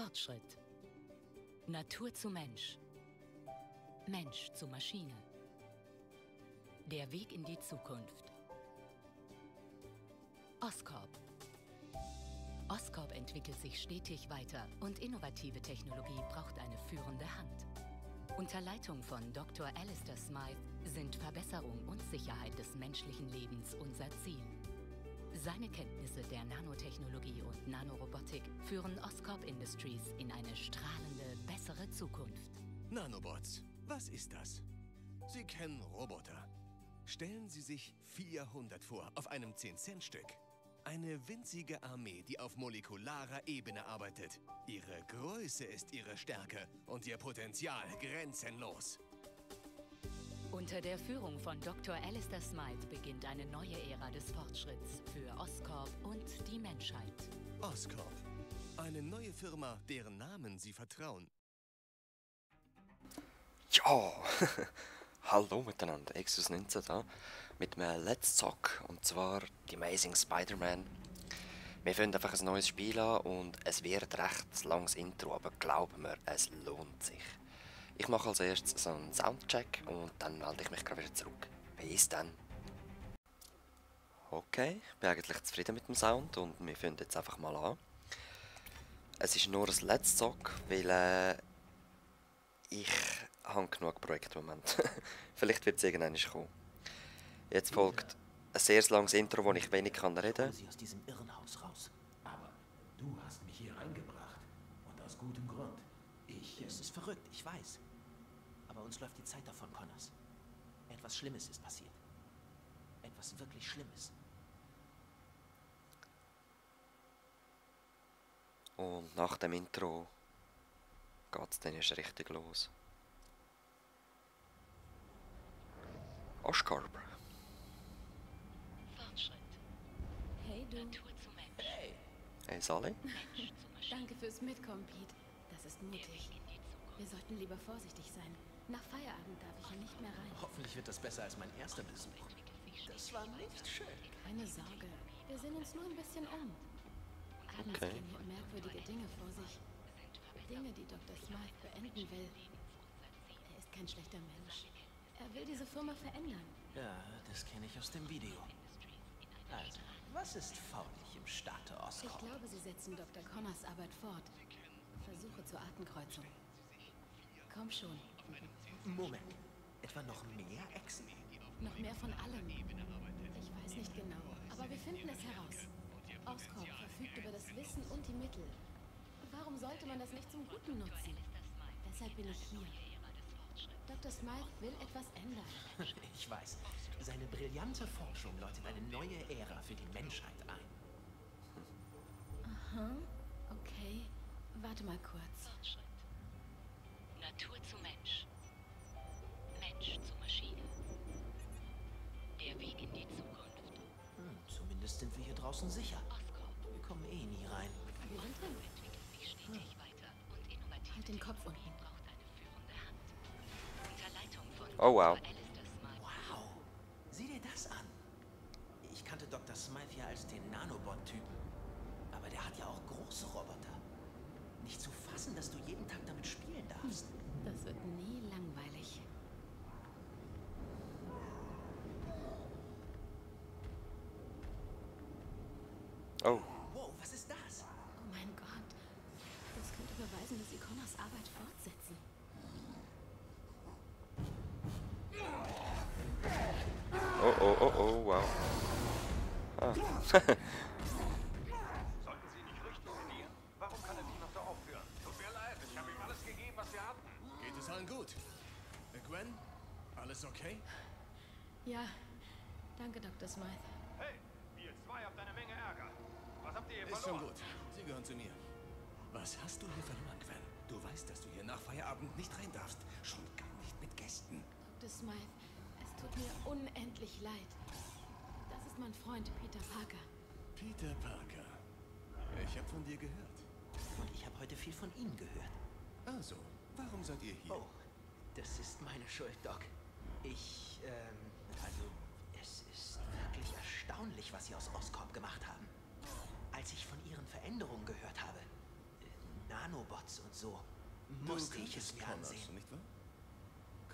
Fortschritt. Natur zu Mensch. Mensch zu Maschine. Der Weg in die Zukunft. Oscorp. Oscorp entwickelt sich stetig weiter und innovative Technologie braucht eine führende Hand. Unter Leitung von Dr. Alistair Smythe sind Verbesserung und Sicherheit des menschlichen Lebens unser Ziel. Seine Kenntnisse der Nanotechnologie und Nanorobotik führen Oscorp Industries in eine strahlende, bessere Zukunft. Nanobots, was ist das? Sie kennen Roboter. Stellen Sie sich 400 vor, auf einem 10-Cent-Stück. Eine winzige Armee, die auf molekularer Ebene arbeitet. Ihre Größe ist ihre Stärke und ihr Potenzial grenzenlos. Unter der Führung von Dr. Alistair Smythe beginnt eine neue Ära des Fortschritts für Oscorp und die Menschheit. Oscorp, eine neue Firma, deren Namen Sie vertrauen. Ja, hallo miteinander, Exodus 19 da, mit einem Let's Talk, und zwar die Amazing Spider-Man. Wir fangen einfach ein neues Spiel an und es wird recht langes Intro, aber glauben wir, es lohnt sich. Ich mache als erstes so einen Soundcheck und dann melde ich mich gerade wieder zurück. Bis dann. Okay, ich bin eigentlich zufrieden mit dem Sound und wir fangen jetzt einfach mal an. Es ist nur ein Let's Talk, weil ich habe genug Projekte im Moment. Vielleicht wird es irgendwann kommen. Jetzt folgt ein sehr langes Intro, wo ich wenig reden kann. Sie aus diesem Irrenhaus raus. Aber du hast mich hier reingebracht. Und aus gutem Grund. Es ist verrückt, ich weiß. Aber uns läuft die Zeit davon, Connors. Etwas Schlimmes ist passiert. Etwas wirklich Schlimmes. Und nach dem Intro geht es dann erst richtig los. Oscorp. Fortschritt. Hey du. Natur zu Mensch. Hey! Hey Sally. Mensch zu Maschine. Danke fürs Mitkommen, Pete. Das ist mutig. Wir sollten lieber vorsichtig sein. Nach Feierabend darf ich ja nicht mehr rein. Hoffentlich wird das besser als mein erster Besuch. Das war nicht schön. Keine Sorge. Wir sehen uns nur ein bisschen um. Abends Okay. gehen hier merkwürdige Dinge vor sich. Dinge, die Dr. Smythe beenden will. Er ist kein schlechter Mensch. Er will diese Firma verändern. Ja, das kenne ich aus dem Video. Also, was ist faulig im Staate Ich Oscorp? glaube, sie setzen Dr. Connors Arbeit fort. Versuche zur Artenkreuzung. Komm schon. Moment. Etwa noch mehr Echsen? Noch mehr von allem. Ich weiß nicht genau, aber wir finden es heraus. Oscorp verfügt über das Wissen und die Mittel. Warum sollte man das nicht zum Guten nutzen? Deshalb bin ich hier. Dr. Smythe will etwas ändern. Ich weiß. Seine brillante Forschung läutet eine neue Ära für die Menschheit ein. Aha, okay. Warte mal kurz. Fortschritt. Natur zu Mensch. Mensch zu Maschine. Der Weg in die Zukunft. Zumindest sind wir hier draußen sicher. Oscorp. Wir kommen eh nie rein. Wir sind drin. Entwickelt sich stetig weiter und innovative Halt den Kopf Technologie unten. braucht eine führende Hand. Unter Leitung von Oh, wow. Dr. Alistair Smythe. Wow. Sieh dir das an. Ich kannte Dr. Smythe ja als den Nanobot-Typen. Aber der hat ja auch große Roboter. Nicht zu fassen, dass du jeden Tag damit spielen darfst. Das wird nie langweilig. Oh, Wow, was ist das? Oh mein Gott. Das könnte beweisen, dass sie Connors Arbeit fortsetzen. oh, wow. Ah. Sollten Sie nicht richtig studieren? Warum kann er sich noch so aufführen? Tut mir leid, ich habe ihm alles gegeben, was wir hatten. Geht es allen gut? Gwen, alles okay? Ja, danke, Dr. Smythe. Hey, ihr zwei habt eine Menge Ärger. Was habt ihr hier Ist schon verloren? gut. Sie gehören zu mir. Was hast du hier verloren, Gwen? Du weißt, dass du hier nach Feierabend nicht rein darfst. Schon gar nicht mit Gästen. Dr. Smythe, es tut mir unendlich leid. Das ist mein Freund Peter Parker. Peter Parker. Ich habe von dir gehört. Und ich habe heute viel von Ihnen gehört. Also, warum seid ihr hier? Oh, das ist meine Schuld, Doc. Also, es ist wirklich erstaunlich, was Sie aus Oscorp gemacht haben. Als ich von Ihren Veränderungen gehört habe, Nanobots, und so Du musste ich es könntest mir Connors, ansehen. nicht wahr?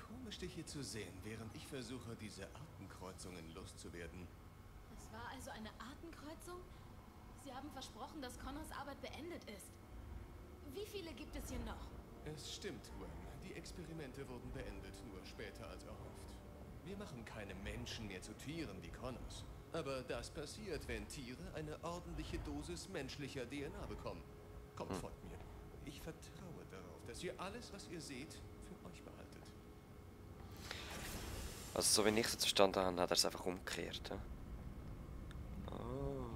Komisch, dich hier zu sehen, während ich versuche, diese Artenkreuzungen loszuwerden. Es war also eine Artenkreuzung? Sie haben versprochen, dass Connors Arbeit beendet ist. Wie viele gibt es hier noch? Es stimmt, Gwen. Die Experimente wurden beendet, nur später als erhofft. Wir machen keine Menschen mehr zu Tieren wie Connors. Aber das passiert, wenn Tiere eine ordentliche Dosis menschlicher DNA bekommen. Kommt, folgt mir. Ich vertraue darauf, dass ihr alles, was ihr seht, für euch behaltet. Also so wie ich es jetzt verstanden habe, hat er es einfach umgekehrt. Ja? Oh.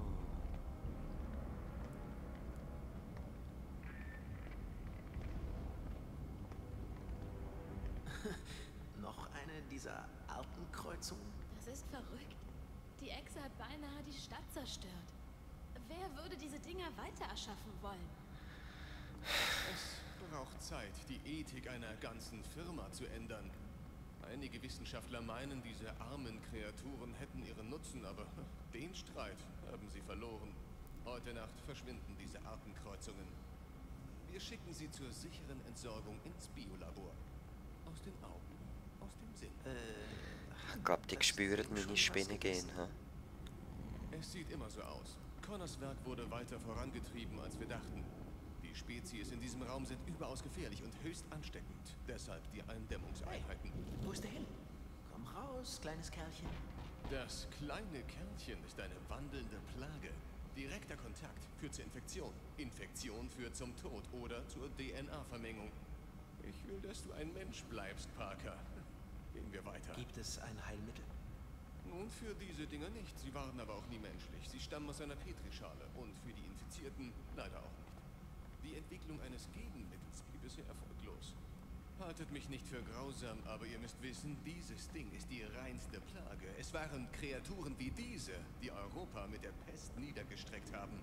Noch eine dieser Artenkreuzungen? Das ist verrückt. Die Echse hat beinahe die Stadt zerstört. Wer würde diese Dinger weiter erschaffen wollen? Es braucht Zeit, die Ethik einer ganzen Firma zu ändern. Einige Wissenschaftler meinen, diese armen Kreaturen hätten ihren Nutzen, aber den Streit haben sie verloren. Heute Nacht verschwinden diese Artenkreuzungen. Wir schicken sie zur sicheren Entsorgung ins Biolabor. Aus den Augen, aus dem Sinn. Ich glaube, die spüren meine Spinne gehen. He? Es sieht immer so aus. Connors Werk wurde weiter vorangetrieben, als wir dachten. Die Spezies in diesem Raum sind überaus gefährlich und höchst ansteckend. Deshalb die Eindämmungseinheiten. Wo ist der hin? Komm raus, kleines Kerlchen. Das kleine Kerlchen ist eine wandelnde Plage. Direkter Kontakt führt zur Infektion. Infektion führt zum Tod oder zur DNA-Vermengung. Ich will, dass du ein Mensch bleibst, Parker. Gehen wir weiter. Gibt es ein Heilmittel? Nun, für diese Dinger nicht. Sie waren aber auch nie menschlich. Sie stammen aus einer Petrischale. Und für die Infizierten leider auch nicht. Die Entwicklung eines Gegenmittels blieb bisher erfolglos. Haltet mich nicht für grausam, aber ihr müsst wissen, dieses Ding ist die reinste Plage. Es waren Kreaturen wie diese, die Europa mit der Pest niedergestreckt haben.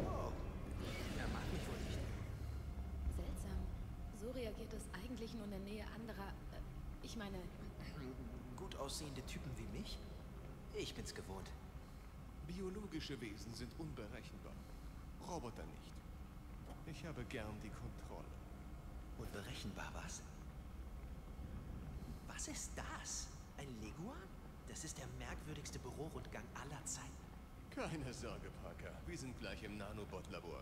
Oh, er mag mich wohl nicht. Seltsam. So reagiert es eigentlich nur in der Nähe anderer... ich meine... Gut aussehende Typen wie mich? Ich bin's gewohnt. Biologische Wesen sind unberechenbar. Roboter nicht. Ich habe gern die Kontrolle. Unberechenbar, was? Was ist das? Ein Leguan? Das ist der merkwürdigste Bürorundgang aller Zeiten. Keine Sorge, Parker. Wir sind gleich im Nanobot-Labor.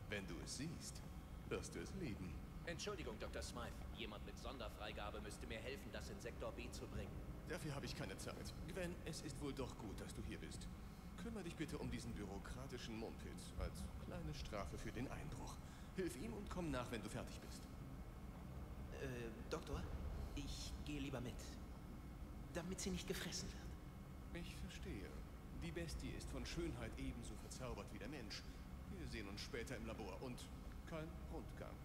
Wenn du es siehst, wirst du es lieben. Entschuldigung, Dr. Smythe. Jemand mit Sonderfreigabe müsste mir helfen, das in Sektor B zu bringen. Dafür habe ich keine Zeit. Gwen, es ist wohl doch gut, dass du hier bist. Kümmere dich bitte um diesen bürokratischen Mumpitz als kleine Strafe für den Einbruch. Hilf ihm und komm nach, wenn du fertig bist. Doktor, ich gehe lieber mit. Damit sie nicht gefressen wird. Ich verstehe. Die Bestie ist von Schönheit ebenso verzaubert wie der Mensch. Wir sehen uns später im Labor und kein Rundgang.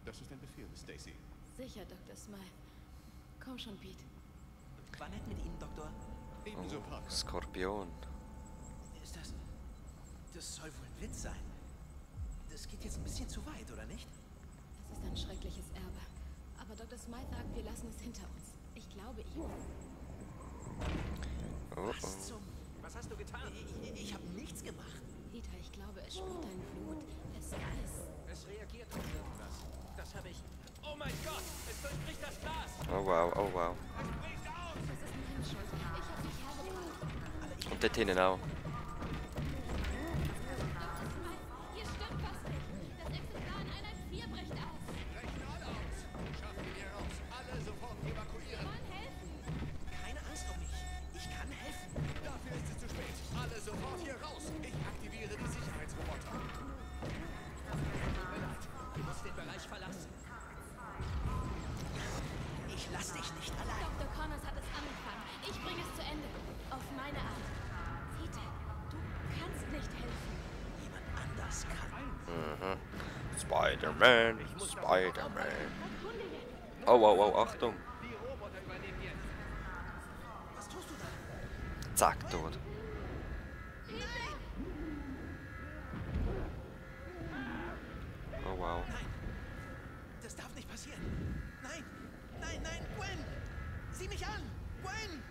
Das ist ein Befehl, Stacy. Sicher, Dr. Smythe. Komm schon, Pete. War nett mit Ihnen, Doktor. Ebenso, Oh, Parker. Skorpion. Ist das... Das soll wohl ein Witz sein. Das geht jetzt ein bisschen zu weit, oder nicht? Es ist ein schreckliches Erbe. Aber Dr. Smythe sagt, wir lassen es hinter uns. Ich glaube ihm. Oh, Was oh. zum... Was hast du getan? Ich habe nichts gemacht. Peter, ich glaube, es spürt dein Blut. Es weiß. Es reagiert auf irgendwas. Das habe ich... Oh mein Gott! Es durchbricht das Glas! Oh wow, oh wow. Es bricht aus! Das ist meine Schuld. Ich habe dich hergebracht. Und dort hinten auch. Dr. Smythe, hier stimmt was nicht. Das Exemplar in Einheit 4 bricht aus. Brechen alle aus. Schaffen wir raus. Alle sofort Wir evakuieren. wollen helfen. Keine Angst um mich. Ich kann helfen. Dafür ist es zu spät. Alle sofort hier raus. Ich aktiviere die Sicherheitsroboter. Du musst den Bereich verlassen. Ich lass dich nicht allein. Dr. Connors hat es angefangen. Ich bringe es zu Ende. Auf meine Art. Peter, du kannst nicht helfen. Jemand anders kann. Spider-Man, Spider-Man. Oh wow, oh, Achtung. Die Roboter übernehmen jetzt. Was tust du da? Zack, tot. Oh wow. Nein. Das darf nicht passieren. Nein. Nein, nein, Gwen. Sieh mich an. Gwen.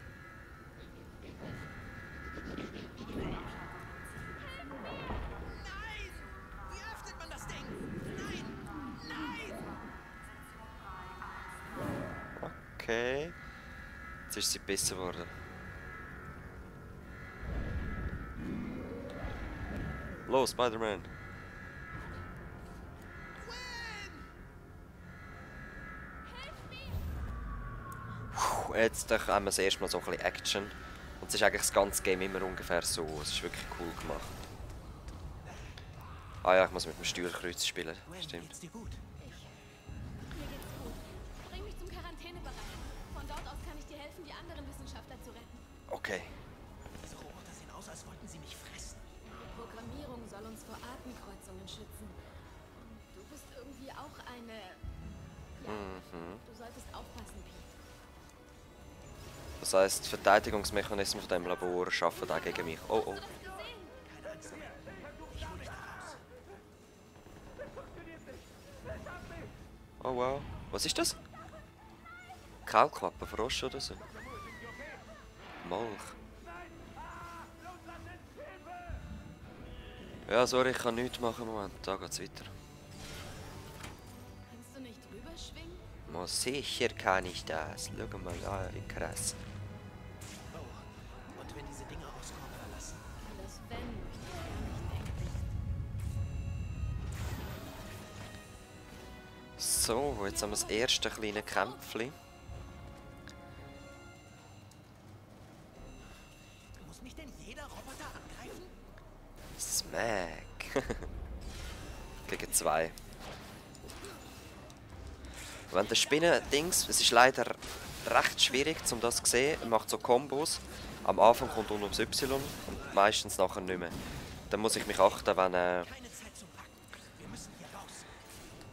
Okay. Jetzt ist sie besser geworden. Los, Spider-Man! Jetzt haben wir das erste Mal so ein bisschen Action. Und es ist eigentlich das ganze Game immer ungefähr so. Es ist wirklich cool gemacht. Ah ja, ich muss mit dem Steuerkreuz spielen. Stimmt. Geht's dir gut? Mir geht's gut. Bring mich zum Quarantänebereich. Von dort aus kann ich dir helfen, die anderen Wissenschaftler zu retten. Okay. Diese Roboter sehen aus, als wollten sie mich fressen. Die Programmierung soll uns vor Artenkreuzungen schützen. Und du bist irgendwie auch eine... Ja, du solltest aufpassen, Pete. Das heisst, die Verteidigungsmechanismen von diesem Labor arbeiten auch gegen mich. Oh oh. Hast du das gesehen? Keine Angst. Ich hol dich da raus. Oh wow. Was ist das? Kaulquappen, Frosch oder so? Molch. Ja, sorry, ich kann nichts machen im Moment. Da geht's weiter. Kannst du nicht rüberschwingen? Mal sicher kann ich das. Schau mal an, wie krass. Oh, und wenn diese Dinger Oscorp verlassen? Das Wenn möchte ich gar nicht denken. So, jetzt haben wir das erste kleine Kämpfchen. Muss mich denn jeder Roboter angreifen? Smack. Gegen 2. Wenn der Spinnen-Dings, es ist leider recht schwierig, um das zu sehen. Er macht so Kombos. Am Anfang kommt unten aufs Y und meistens nachher nicht mehr. Dann muss ich mich achten, wenn Keine Zeit zum Packen. Wir müssen hier raus.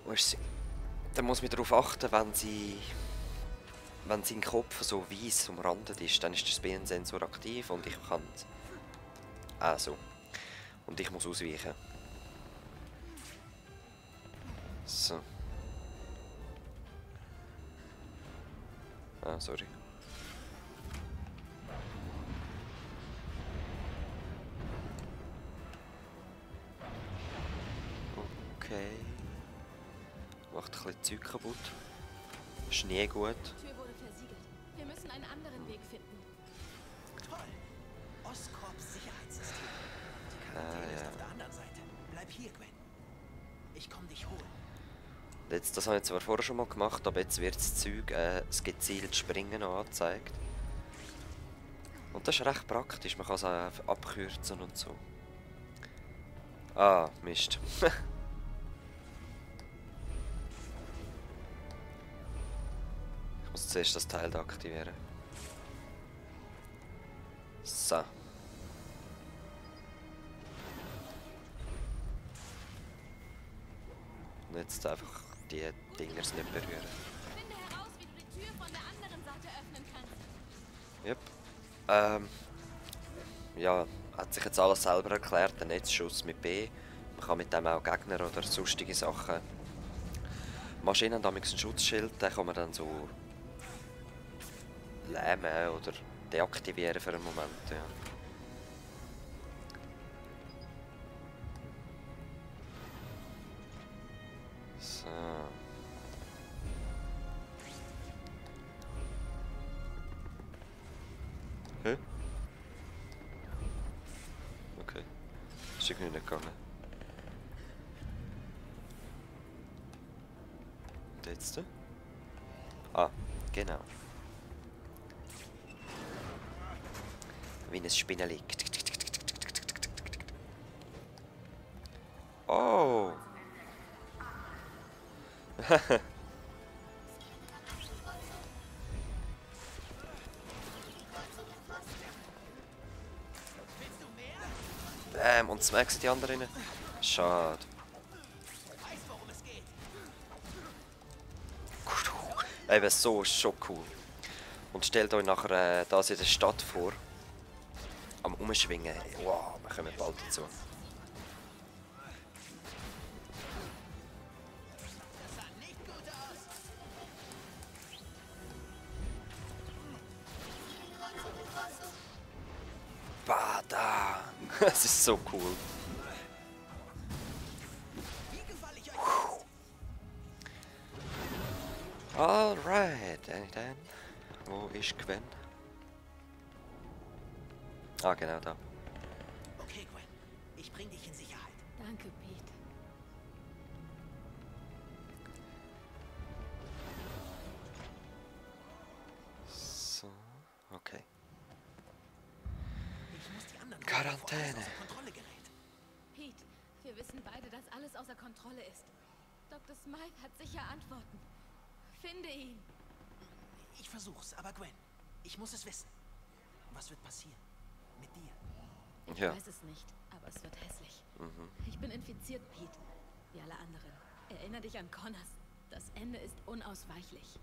wo ist sie? Dann muss ich mich darauf achten, wenn sein Kopf so weiss umrandet ist, dann ist der Spinnensensor aktiv und ich kann also und ich muss ausweichen. So. Ah, sorry. Okay. Macht ein bisschen Zeug kaputt. Schnee gut. Die Tür wurde versiegelt. Wir müssen einen anderen Weg finden. Toll. Oscorps Sicherheitssystem. Die Quarantäne ist auf der anderen Seite. Bleib hier, Gwen. Ich komm dich holen. Jetzt, das habe ich zwar vorher schon mal gemacht, aber jetzt wird das Zeug, das gezielt Springen noch angezeigt. Und das ist recht praktisch, man kann es auch abkürzen und so. Ah, Mist. Ich muss zuerst das Teil da aktivieren. So. Und jetzt einfach die Dingers nicht berühren. Finde heraus, wie du die Tür von der anderen Seite öffnen kannst. Yep. Ja, hat sich jetzt alles selber erklärt. Der Netzschuss mit B. Man kann mit dem auch Gegner oder sonstige Sachen. Maschinen haben damals ein Schutzschild, den kann man dann so lähmen oder deaktivieren für einen Moment. Ja. So. Hä? Okay. Ist irgendwie nicht gegangen. Und jetzt? Ah, genau. Wie ein Spinneli. Oh! Und smackst die anderen rein? Schade. Eben so ist schon cool. Und stellt euch nachher das in der Stadt vor. Am Umschwingen. Wow, wir kommen bald dazu. Bada! Das ist so cool. Alright, dann. ist Gwen? Ah, genau da. Okay, Gwen. Ich bring dich in Sicherheit. Danke, Pete. So, okay. Ich muss die anderen Quarantäne. bevor alles außer Kontrolle gerät. Pete, wir wissen beide, dass alles außer Kontrolle ist. Dr. Smythe hat sicher Antworten. Finde ihn. Ich versuch's, aber Gwen, ich muss es wissen. Was wird passieren? Mit dir? Ich Ja. weiß es nicht, aber es wird hässlich. Ich bin infiziert, Pete. Wie alle anderen. Erinner dich an Connors. Das Ende ist unausweichlich.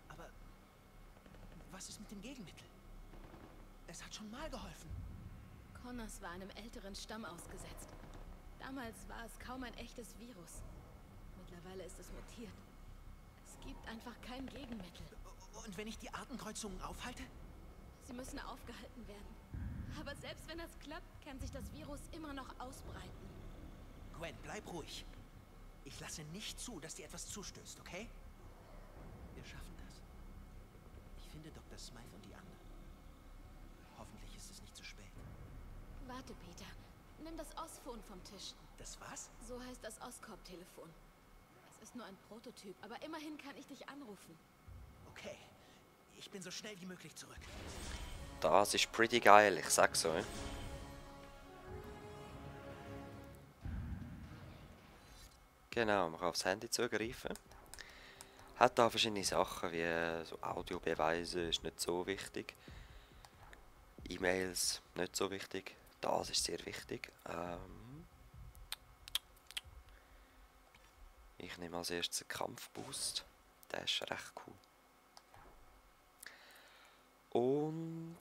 Aber was ist mit dem Gegenmittel? Es hat schon mal geholfen. Connors war einem älteren Stamm ausgesetzt. Damals war es kaum ein echtes Virus. Mittlerweile ist es mutiert. Es gibt einfach kein Gegenmittel. Und wenn ich die Artenkreuzungen aufhalte? Sie müssen aufgehalten werden. Aber selbst wenn das klappt, kann sich das Virus immer noch ausbreiten. Gwen, bleib ruhig. Ich lasse nicht zu, dass dir etwas zustößt, okay? Wir schaffen das. Ich finde Dr. Smythe und die anderen. Hoffentlich ist es nicht zu spät. Warte, Peter. Nimm das Osphone vom Tisch. Das was? So heißt das Oscorp-Telefon. Es ist nur ein Prototyp, aber immerhin kann ich dich anrufen. Okay. Ich bin so schnell wie möglich zurück. Das ist pretty geil, ich sag's so. Genau, man kann aufs Handy zugreifen. Hat da verschiedene Sachen wie so Audiobeweise, ist nicht so wichtig. E-Mails, nicht so wichtig. Das ist sehr wichtig. Ich nehme als erstes einen Kampfboost. Der ist recht cool. Und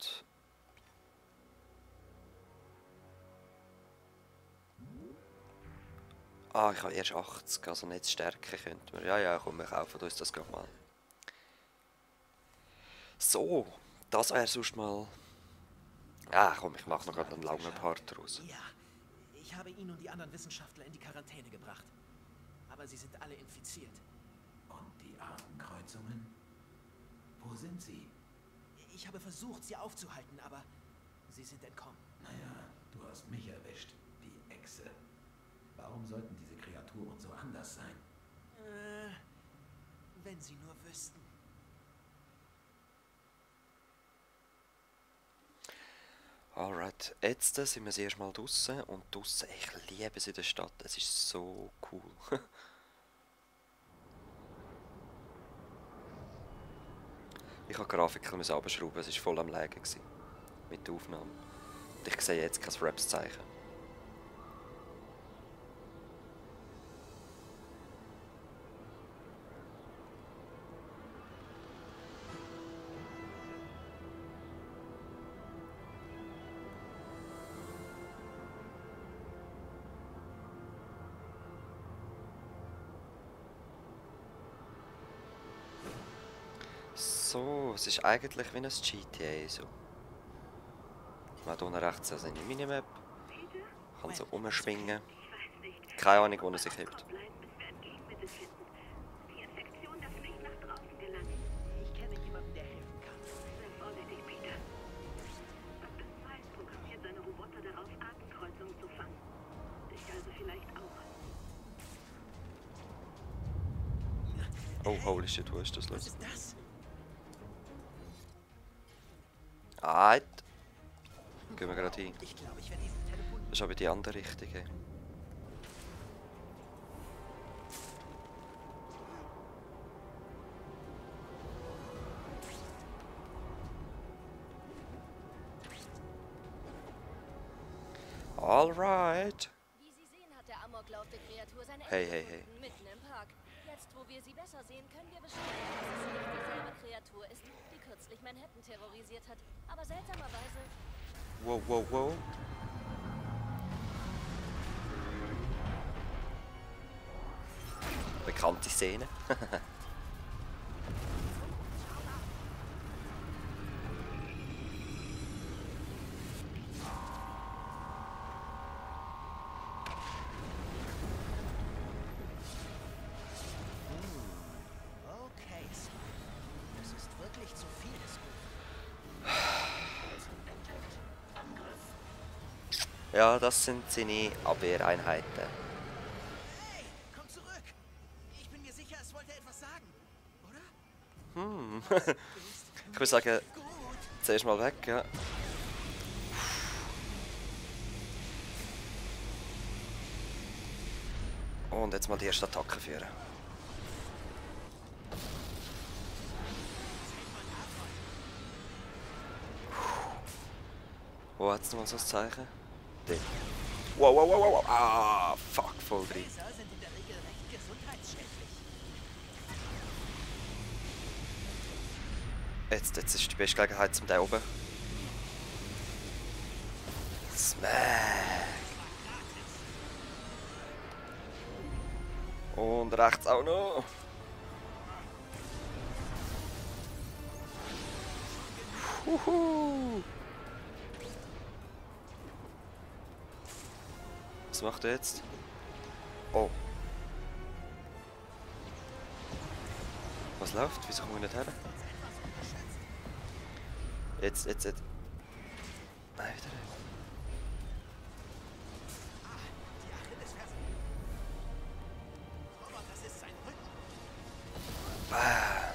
ich habe erst 80, also nicht Stärke könnte man. Ja, komm, wir kaufen uns das gleich mal. So, das wäre sonst mal... komm, ich mache noch gerade einen langen Part draus. Ja, ich habe ihn und die anderen Wissenschaftler in die Quarantäne gebracht. Aber sie sind alle infiziert. Und die Artenkreuzungen? Wo sind sie? Ich habe versucht, sie aufzuhalten, aber sie sind entkommen. Naja, du hast mich erwischt, die Echse. Warum sollten diese Kreaturen so anders sein? Wenn sie nur wüssten. Alright, jetzt sind wir das erste Mal draußen und draußen, ich liebe es in der Stadt, es ist so cool. Ich habe die Grafik runterschrauben, es war voll am Lagen mit der Aufnahme. Und ich sehe jetzt kein Fraps-Zeichen. So, es ist eigentlich wie ein GTA so. Man hat unten rechts also eine Minimap, kann so umschwingen. Keine Ahnung, wo er sich hebt. Die Infektion darf nicht nach draußen gelangen. Ich kenne jemanden, der helfen kann. Sei vorsichtig, Peter. Dr. Smythe programmiert seine Roboter darauf, Artenkreuzungen zu fangen. Dich also vielleicht auch. Oh, holy shit, wo ist das Was los? ist das? Gehen wir gerade hin. Ich glaube, ich werde diesen Telefon... Das ist aber die andere Richtung. Hey. Alright. Wie Sie sehen, hat der Amoklauf der Kreatur seine Hey, Ende hey, hey. gefunden, mitten im Park. Jetzt, wo wir sie besser sehen, können wir bestätigen, dass es nicht dieselbe Kreatur ist, die kürzlich Manhattan terrorisiert hat. Aber seltsamerweise... Wow, wow, wow. Bekannte Szene. Okay, das ist wirklich zu viel des Guten. Ja, das sind seine Abwehreinheiten. Hey, komm zurück! Ich bin mir sicher, es wollte etwas sagen, oder? Ich würde sagen, zuerst mal weg, ja. Und jetzt mal die erste Attacke führen. Wo hat es nochmal so ein Zeichen? Dort. Wow, wow, wow, wow. Ah, fuck, voll drin. Laser sind in der Regel recht gesundheitsschädlich. Jetzt ist die beste Gelegenheit zum da oben. Smack! Und rechts auch noch. Huhu. Was macht er jetzt? Oh. Was läuft? Wieso kommen wir nicht her? Jetzt. Nein, wieder nicht. Bam.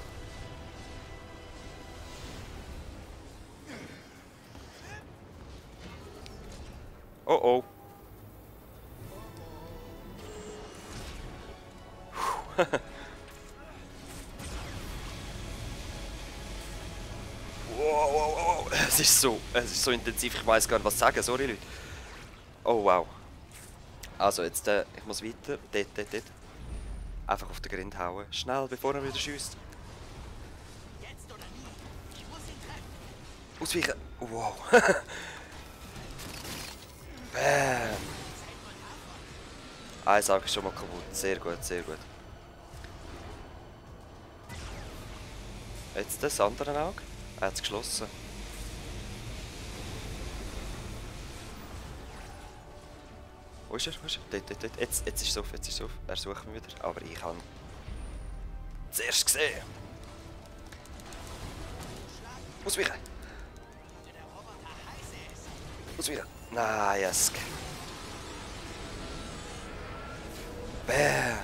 Oh oh. Wow. Es ist so intensiv, ich weiß gar nicht was sagen, sorry Leute. Oh wow. Also jetzt, ich muss weiter, dort. Einfach auf den Grind hauen, schnell, bevor er wieder schießt. Jetzt oder nie. Ich muss ihn treffen. Ausweichen. Wow. Bam. Eine Sache ist schon mal kaputt, sehr gut. Jetzt das andere Auge. Er hat es geschlossen. Wo ist er? Dort. Jetzt ist es auf, Er sucht mich wieder. Aber ich habe ihn zuerst gesehen. Ausweichen! Ausweichen! Nein, yes. Bäh!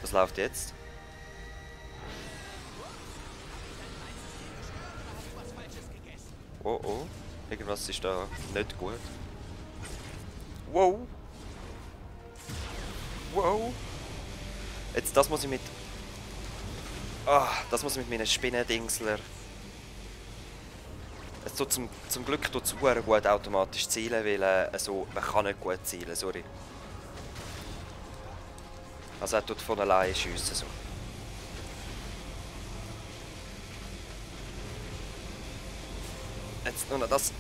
Was läuft jetzt? Oh. Irgendwas ist da nicht gut. Wow! Jetzt, das muss ich mit... das muss ich mit meinen Spinnendingsler... Es tut zum Glück tut es gut automatisch zielen, weil man kann nicht gut zielen, sorry. Also er tut von alleine schiessen so. Jetzt nur noch das.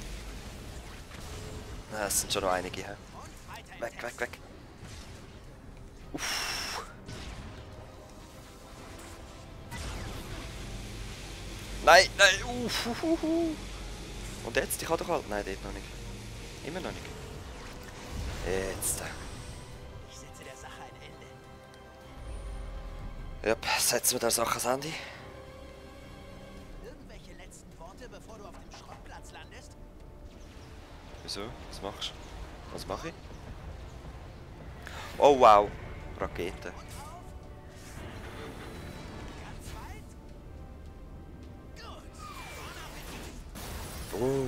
Es sind schon noch einige. He? Weg. Uff. Nein. Uff. Und jetzt? Ich kann doch halt... Nein, dort noch nicht. Immer noch nicht. Jetzt. Ich setze der Sache ein Ende. Ja, setzen wir der Sache ans Ende. Irgendwelche letzten Worte, bevor du auf dem Schrottplatz landest? Wieso? Was machst du? Was mache ich? Oh wow. Rakete. Oh.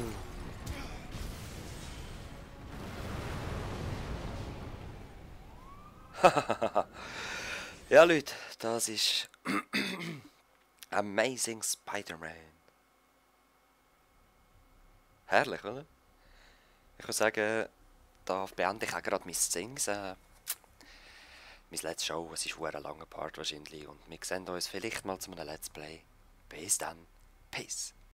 Ja Leute, das ist Amazing Spider-Man. Herrlich, oder? Ich würde sagen, da beende ich auch gerade mein Dings. Mein letztes Show, es ist ein langer Part wahrscheinlich. Und wir sehen uns vielleicht mal zu einem Let's Play. Bis dann. Peace.